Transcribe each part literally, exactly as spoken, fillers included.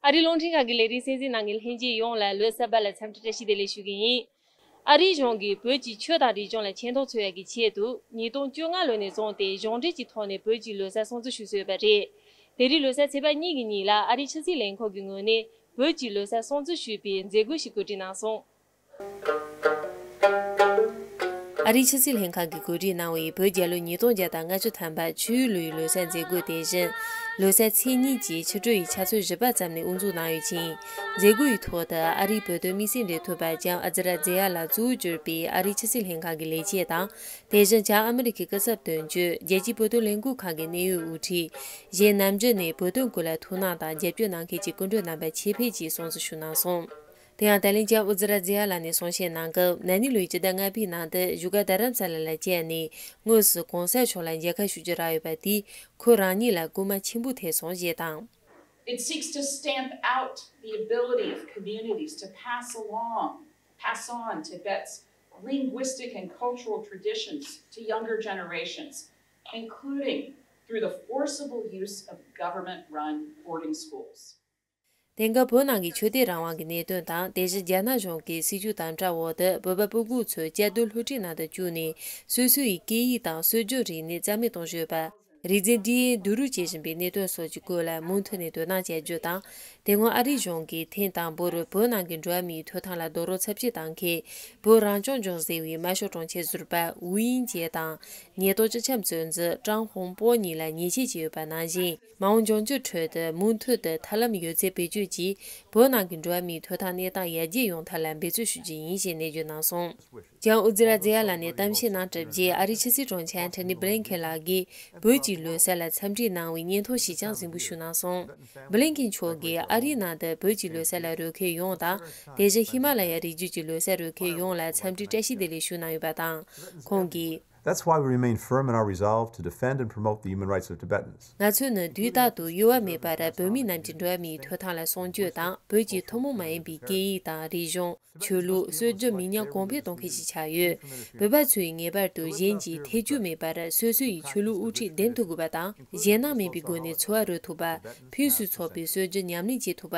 ཨ་རིའི་རླུང་འཕྲིན་ཁང་གི་ལས་རིམ་གསན་གཟིགས་གནང་མཁན་ལྷན་རྒྱས་ཡོངས་ལ་ལོ་གསར་པ་ལ་འཚམས་འདྲི་བཀྲ་ཤིས་བདེ་ལེགས་ཞུ་གི་ཡིན། ཨ་རིའི་གཞུང་གིས་བོད་ཀྱི་ཆོས་དང་རིག་གཞུང་ལ་ཆེ་མཐོང་འཚོལ་ཡག་གི་ཆེད་དུ་ཉིས་སྟོང་བཅོ་ལྔ་ལོ་ནས་བཟུང་སྟེ་གཞུང་འབྲེལ་གྱི་ཐོག་ནས་བོད་ཀྱི་ལོ་གསར་སྲུང་བརྩི་ཞུ་སྲོལ་ཡོད་པ་རེད། དེ་རིང་ལོ་གསར་ཚེས་པ་གཉིས་ཀྱི་ཉིན་ལ་ཨ་རིའི་ཕྱི་སྲིད་ལྷན་ཁང་གི་ངོས་ནས་བོད་ཀྱི་ལོ་གསར་སྲུང་བརྩི་ཞུས་པའི་མཛད་སྒོ་ཞིག་གོ་སྒྲིག་གནང་སོང་། ཨ་རིའི་ཕྱི་སྲིད་ལྷན་ཁང་གིས་གོ་སྒྲིག་གནང་བའི་བོད་རྒྱལ་ལོ་ཉིས་སྟོང་བརྒྱ་དང་ལྔ་བཅུ་ཐམ་པ་ཆུ་ཡོས་ལོའི་ལོ་གསར་མཛད་སྒོ་དེ་བཞིན། ལོ་གསར་མཚན་ཉིད་ཀྱི་ཕྱི་དྲོ་ཡི་ཆུ་ཚོད་བཞི་པ་ཙམ་ནས་དབུ་འཛུགས་གནང་ཡོད་ཅིང་། མཛད་སྒོ་ཡི་ཐོག་ཏུ་ཨ་རིའི་བོད་དོན་དམིགས་བསལ་འབྲེལ་མཐུད་པ་ལྕམ་ཨ་ཛི་ར་ཛེ་ཡ་ལགས་གཙོ་བོ་གྱུར་པའི་ཨ་རིའི་ཕྱི་སྲིད་ལྷན་ཁང་གི་ལས་བྱེད་དང་། དེ་བཞིན་བྱང་ཨ་མི་རི་ཁའི་སྐུ་ཚབ་དོན་གཅོད། རྒྱལ་སྤྱིའི་བོད་དོན་ལས་འགུལ་ཁང་གི་གནད་ཡོད་དབུ་ཁྲིད། གཞན་ནམ་རྒྱུན་ནས་བོད་དོན་སྐོར་ལ་ཐུགས་སྣང་དང་རྒྱབ་སྐྱོར་གནང་མཁན་གྱི་སྐུ་མགྲོན་རྣམ་པ་ཆེད་ཕེབས་ཀྱིས་སྲུང་བརྩི་ཞུས་གནང་སོང་། དེ་ཡང་ད་ལན་ལྕམ་ཨུ་ཛི་ར་ཛི་ཡ་ལགས་ནས་གསུང་བཤད་གནང་སྐབས། ན་ནིང་ལོའི་སྤྱི་ཟླ་ལྔ་པའི་ནང་དུ་བཞུགས་སྒར་རྡ་རམ་ས་ལ་ལ་བཅར་ནས་དངོས་སུ་གོང་ས་མཆོག་ལ་མཇལ་ཁ་ཞུ་རྒྱུ་རག་ཡོད་པ་དེས་ཁོ་རང་ཉིད་ལ་སྐུལ་མ་ཆེན་པོ་ཐེབས་སོང་ཞེས་དང་། It seeks to stamp out the ability of communities to pass along, pass on Tibet's linguistic and cultural traditions to younger generations, including through the forcible use of government-run boarding schools. དེང་སྐབས་བོད་ནང་གི་ཆོས་དད་རང་དབང་གི་གནད་དོན་དང་། དེ་བཞིན་རྒྱ་ནག་གཞུང་གི་སྲིད་བྱུས་དམ་དྲག་འོག་ཏུ་བོད་པ་སྤུ་གུ་ཚོ་བཅའ་སྡོད་སློབ་ཁྲིད་ནང་དུ་བཅུག་ནས། སོ་སོ་ཡི་སྐད་ཡིག་དང་སྲོལ་རྒྱུན་རིག་གནས་རྩ་མེད་གཏོང་བཞིན་ཡོད་པ། རིག་འཛིན་ཌི་ཨེན་སྡུག་རུས་བྱེད་བཞིན་པའི་གནད་དོན་སོགས་ཀྱི་སྐོར་ལ་མུ་མཐུད་ནས་དོ་སྣང་བྱ་རྒྱུ་དང་། དེ་སྔོན་ཨ་རིའི་གཞུང་གིས་ཐེངས་དང་པོར་བོད་ནང་གི་འགྲོ་བ་མིའི་ཐོབ་ཐང་ལ་རྡོག་རོལ་ཚབས་ཆེ་བཏང་མཁན། བོད་རང་སྐྱོང་ལྗོངས་ཟེར་བའི་དམར་ཤོག་གྲོང་ཁྱེར་ཟུར་པ་ཝུའུ་དབྱིང་ཇེ་དང་། ཉེན་རྟོག་སྤྱི་ཁྱབ་གཙོ་འཛིན་ཀྲང་ཧོང་པོ་གཉིས་ལ་ཉེས་ཆད་བཅད་ཡོད་པ་ནང་བཞིན། མ་འོངས་འབྱུང་འགྱུར་ཁྲོད་དུ་མུ་མཐུད་དུ་ཐབས་ལམ་ཡོད་ཚད་བེད་སྤྱོད་ཀྱིས། བོད་ནང་གི་འགྲོ་བ་མིའི་ཐོབ་ཐང་གནས་སྟངས་ཡར་རྒྱས་ཡོང་ཐབས་ལ་འབད་བརྩོན་ཞུ་རྒྱུ་ཡིན་ཞེས་ནན་བརྗོད་གནང་སོང་། ལྕམ་ཨུ་ཛི་ར་ཛེ་ཡ་ལགས་ནས་གཏམ་བཤད་གནང་གྲུབ་རྗེས། ཨ་རིའི་ཕྱི་སྲིད་དྲུང་ཆེ་ཨན་ཐོ་ནི་བྷི་ལིན་ཁེན་ལགས་ཀྱིས་བོད་ཀྱི་ལོ་གསར་ལ་འཚམས་འདྲི་གནང་བའི་སྙན་ཐོ་ཞིག་ཀྱང་གཟིགས་འབུལ་ཞུས་གནང་སོང་། བྷི་ལིན་ཁེན་མཆོག་གིས་ཨ་རིའི་ནང་དུ་བོད་ཀྱི་ལོ་གསར་ལ་རོལ་མཁན་ཡོངས་དང་། དེ་བཞིན་ཧི་མ་ལ་ཡ་རི་རྒྱུད་ཀྱི་ལོ་གསར་རོལ་མཁན་ཡོངས་ལ་འཚམས་འདྲི་བཀྲ་ཤིས་བདེ་ལེགས་ཞུས་གནང་ཡོད་པ་དང་། ཁོང་གིས། That's why we remain firm in our resolve to defend and promote the human rights of Tibetans. ང་ཚོས་ནི་དུས་རྟག་ཏུ་གཡོ་བ་མེད་པར་བོད་མི་རྣམས་ཀྱི་འགྲོ་བ་མིའི་ཐོབ་ཐང་ལ་སྲུང་སྐྱོབ་དང་། བོད་ཀྱི་ཐུན་མོང་མ་ཡིན་པའི་སྐད་ཡིག་དང་རིག་གཞུང་། ཆོས་ལུགས། སྲོལ་རྒྱུན་མི་ཉམས་གོང་འཕེལ་གཏོང་མཁན་ཞིག་ཆགས་ཡོད། བོད་པ་ཚོས་ངེས་པར་དུ་གཞན་གྱི་ཐེ་བྱུས་མེད་པར་སོ་སོ་ཡི་ཆོས་ལུགས་དབུ་ཁྲིད་འདེམས་ཐུབ་དགོས་པ་དང་། ཞེད་སྣང་མེད་པའི་སྒོ་ནས་འཚོ་བ་རོལ་ཐུབ་པ། ཕུན་སུམ་ཚོགས་པའི་སྲོལ་རྒྱུན་ཉམས་ལེན་བྱེད་ཐུབ་པ།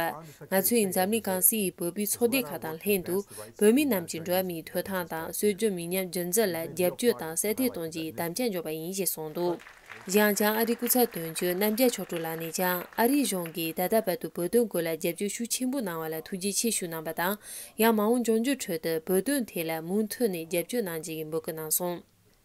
ང་ཚོས་འཛམ་གླིང་གང་སའི་བོད་པའི་ཚོགས་སྡེ་ཁག་དང་ལྷན་དུ། བོད་མི་རྣམས་ཀྱི་འགྲོ་བ་མིའི་ཐོབ་ཐང་དང་སྲོལ་རྒྱུན་མི་ཉམས་རྒྱུན་འཛིན་ལ་རྒྱབ་སྐྱོར་དང་གསལ་སྟོན་གཏོང་རྒྱུའི་དམ་བཅའ་འཇོག་པ་ཡིན་ཞེས་གསུངས་འདུག། གཞན་བྱང་ཨ་རིའི་སྐུ་ཚབ་དོན་གཅོད་རྣམ་རྒྱལ་མཆོག་སྤྲུལ་ལགས་ནས་ཀྱང་། ཨ་རིའི་གཞུང་གིས་ད་ལྟ་བར་དུ་བོད་དོན་སྐོར་ལ་རྒྱབ་སྐྱོར་ཤུགས་ཆེན་པོ་གནང་བ་ལ་ཐུགས་རྗེ་ཆེ་ཞུ་གནང་བ་དང་། ཡང་མ་འོངས་འབྱུང་འགྱུར་ཁྲོད་དུ་བོད་དོན་ཐད་ལ་མུ་མཐུད་ནས་རྒྱབ་སྐྱོར་གནང་རྒྱུ་ཡིན་འབོད་སྐུལ་གནང་སོང་།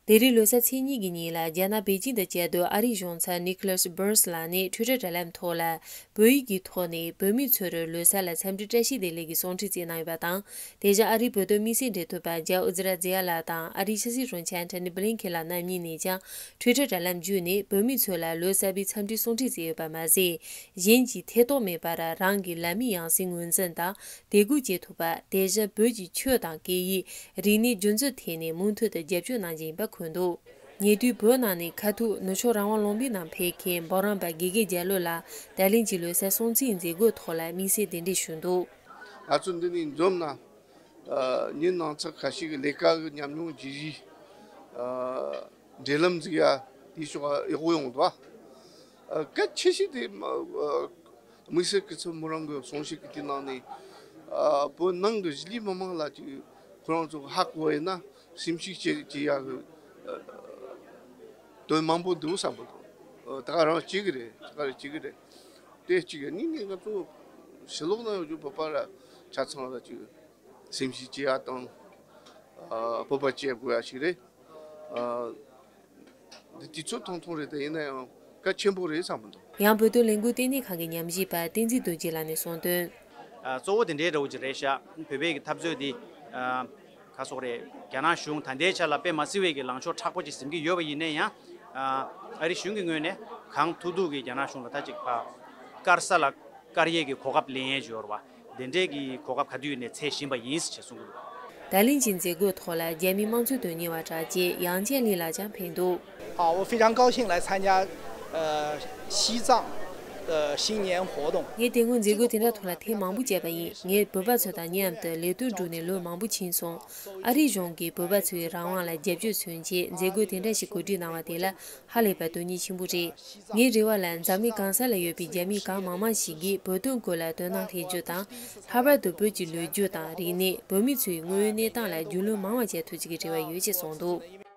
དེ་རིང་ལོ་གསར་ཚེས་གཉིས་ཀྱི་ཉིན་ལ་རྒྱ་ནག་པེ་ཅིང་དུ་བཅའ་སྡོད་ཨ་རིའི་གཞུང་ཚབ་ནི་ཁི་ལ་སི་སྦུར་སི་ལགས་ནས་ཊུའི་ཊར་དྲ་ལམ་ཐོག་ལ། བོད་ཡིག་གི་ཐོག་ནས་བོད་མི་ཚོར་ལོ་གསར་ལ་འཚམས་འདྲི་བཀྲ་ཤིས་བདེ་ལེགས་ཀྱི་གསུང་འཕྲིན་བསྩལ་གནང་ཡོད་པ་དང་། དེ་བཞིན་ཨ་རིའི་བོད་དོན་དམིགས་བསལ་འབྲེལ་མཐུད་པ་ལྕམ་ཨུ་ཛི་ར་ཛེ་ཡ་ལགས་དང་ཨ་རིའི་ཕྱི་སྲིད་དྲུང་ཆེ་ཨན་ཐོ་ནི་བྷི་ལིན་ཁེན་ལགས་རྣམ་གཉིས་ནས་ཀྱང་ཊུའི་ཊར་དྲ་ལམ་བརྒྱུད་ནས་བོད་མི་ཚོ་ལ་ལོ་གསར་པའི་འཚམས་འདྲིའི་གསུང་འཕྲིན་བསྩལ་ཡོད་པ་མ་ཟད། གཞན་གྱིས་ཐེ་གཏོགས་མེད་པར་རང་གི་ལམ་མི་ཡང་སྲིད་ངོས་འཛིན་དང་དད་གུས་བྱེད་ཐུབ་པ། དེ་བཞིན་བོད་ཀྱི་ཆོས་དང་སྐད་ཡིག་རིག་གནས་རྒྱུན་འཛིན་ཐད་ནས་མུ་མཐུད་དུ་རྒྱབ་སྐྱོར་གནང་རྒྱུ་ཡིན་པ་འཁོད་འདུག། ཉེ་དུས་བོད་ནང་ནས་ཁ་ཐུག་ནུབ་ཕྱོགས་རང་དབང་ལུང་པའི་ནང་ཕེབས་མཁན་འབུམ་རམས་པ་དགེ་རྒན་རྒྱ་ལོ་ལགས་ད་ལན་གྱི་ལོ་གསར་སྲུང་བརྩིའི་མཛད་སྒོའི་ཐོག་ལ་དམིགས་བསལ་གདན་འདྲེན་ཞུས་འདུག། ང་ཚོ་འདི་ནས་འཛོམས་ན། ཨ། ཉིན་ནང་ཚགས་ཁ་ཤས་ཀྱི་ལས་ཀ་གི་ཉམས་མྱོང་བརྗེ་གཞི། ཨ། འབྲེལ་ལམ་འཛུགས་ཡ་དེའི་ཕྱོགས་ལ་ཡག་པོ་ཡོང་འདུག། ཨ། གལ་ཆེ་ཤོས་དེ། ཨ། དམིགས་བསལ་སྐུ་ཚབ་མོ་རང་གི་གསུང་བཤད་ཀྱི་དེ་ནང་ནས། ཨ། བོད་ནང་གི་གཞིས་ལུས་མི་མང་ལ་ཅིག་ཁོ་རང་ཚོ་ཧ་གོ་ཡིན་ན་སེམས་ཤུགས་སྐྱེ་སྐྱེ་ཡག་གི། ཨ། དོན་མང་པོ་འདུག་བསམ་གི་འདུག། ཨ། ད་ག་རང་སྐྱེ་གི་རེད། ད་ག་རང་སྐྱེ་གི་རེད། དེ་གཅིག་ཡིན། གཉིས་ནས་ང་ཚོ་ཕྱི་ལོགས་ན་ཡོད་རྒྱུ་བོད་པ་ར་ཆ་ཚང་ལ་ཅིག་སེམས་ཤུགས་སྐྱེ་ཡག་དང་། ཨ། སྤོབས་པ་སྐྱེ་དགོས་ཡག་ཞིག་རེད། ཨ། འདི་དུས་ཚོད་ཐུང་ཐུང་རེད། དེ་ཡིན་ན་ཡང་གལ་ཆེན་པོ་རེད་བསམ་གི་འདུག། ཡང་བོད་དོན་ལས་འགུལ་ལྟེ་གནས་ཁང་གི་ཉམས་ཞིབ་པ་བསྟན་འཛིན་རྡོ་རྗེ་ལགས་ནས་གསུངས་དོན། ཨ། གཙོ་བོ་དེ་འདྲའི་འདྲ་བོ་ཅིག་རེད་ཤག། བོད་པའི་གི་འཐབ་རྩོད་འདི། ཨ། ག་སོགས་རེད། རྒྱ་ནག་གཞུང་ད་ལྟའི་ཆ་ལ་དཔེ་མ་སྲིད་པའི་གི་ལངས་ཕྱོགས་མཁྲེགས་པོ་ཅིག་འཛིན་གྱི་ཡོད་པ་ཡིན་ན་ཡང་། ཨ། ཨ་རི་གཞུང་གི་ངོས་ནས་གང་ཐུབ་ཐུབ་ཀྱིས་རྒྱ་ནག་གཞུང་ལ་ད་ཅིག་ཕར་བཀར་ས་ལ་བཀར་ཡས་ཀྱི་གོ་སྐབས་ལེན་ཡས་ཅིག་ཡོད་རེད་བ། དེ་འདྲས་ཀྱི་གོ་སྐབས་ག་དུས་ཡིན་ནའི་འཚོལ་བཞིན་པ་ཡིན་ཞེས་གསུངས་ཀྱི་འདུག། ད་ལན་གྱི་མཛད་སྒོའི་ཐོག་ལ་རྒྱ་མིའི་དམངས་གཙོའི་དོན་གཉེར་བ་དྲག་ཅན་ཡང་ཅན་ལི་ལགས་ཀྱང་ཕེབས་འདུག། 好，我非常高兴来参加，呃，西藏的新年活动。 ངས་དེ་སྔོན་མཛད་སྒོ་དེ་འདྲ་ཐོག་ལ་ཐེངས་མང་པོ་བཅར་བ་ཡིན། ངས་བོད་པ་ཚོ་དང་མཉམ་དུ་ལས་དོན་སྒྲུབ་ནས་ལོ་མང་པོ་ཕྱིན་སོང་། ཨ་རིའི་གཞུང་གིས་བོད་པ་ཚོའི་རང་དབང་ལ་རྒྱབ་སྐྱོར་མཚོན་ཆེད་མཛད་སྒོ་དེ་འདྲ་ཞིག་གོ་སྒྲིག་གནང་བ་དེ་ལ་ཧ་ལས་པ་དོན་སྙིང་ཆེན་པོ་རེད། ངའི་རེ་བ་ལ་འཛམ་གླིང་གང་ས་ལ་ཡོད་པའི་རྒྱ་མི་གང་མང་མང་ཞིག་གིས་བོད་དོན་སྐོར་ལ་དོ་སྣང་སླེབས་རྒྱུ་དང་། ལྷག་པར་དུ་བོད་ཀྱི་ལོ་རྒྱུས་དང་རིག་གནས། བོད་མི་ཚོའི་དངོས་ཡོད་གནས་སྟངས་ལ་རྒྱུས་ལོན་མང་བ་བྱེད་ཐུབ་ཅིག་གི་རེ་བ་ཡོད་ཅེས་གསུངས་འདུག།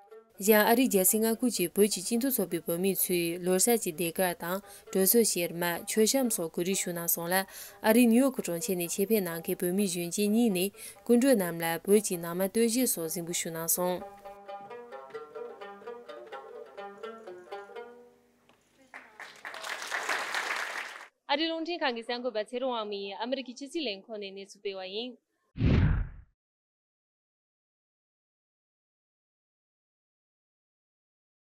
གཞན་ཨ་རིའི་རྒྱལ་སའི་མངའ་ཁུལ་གྱི་བོད་ཀྱི་སྤྱི་མཐུན་ཚོགས་པའི་བོད་མི་ཚོས་ལོ་གསར་གྱི་ཟློས་གར་དང་དྲོད་ཚོགས་གཤེར་མ། མཆོད་བཤམས་སོགས་གོ་སྒྲིག་ཞུ་གནང་སོང་ལ། ཨ་རིའི་ནིའུ་ཡོག་གྲོང་ཁྱེར་ནས་ཆེད་ཕེབས་གནང་མཁན་བོད་མི་གཞོན་སྐྱེས་གཉིས་ནས་སྐུ་མགྲོན་རྣམས་ལ་བོད་ཀྱི་ནང་མ་སྟོད་གཞས་སོགས་གཟིགས་འབུལ་ཞུ་གནང་སོང་། ཨ་རིའི་རླུང་འཕྲིན་ཁང་གི་གསར་འགོད་པ་ཚེ་རིང་དབང་མོ་ཡིས་ཨ་མི་རི་ཀའི་ཕྱི་སྲིད་ལས་ཁུངས་ནས་གནས་ཚུལ་སྤེལ་བ་ཡིན།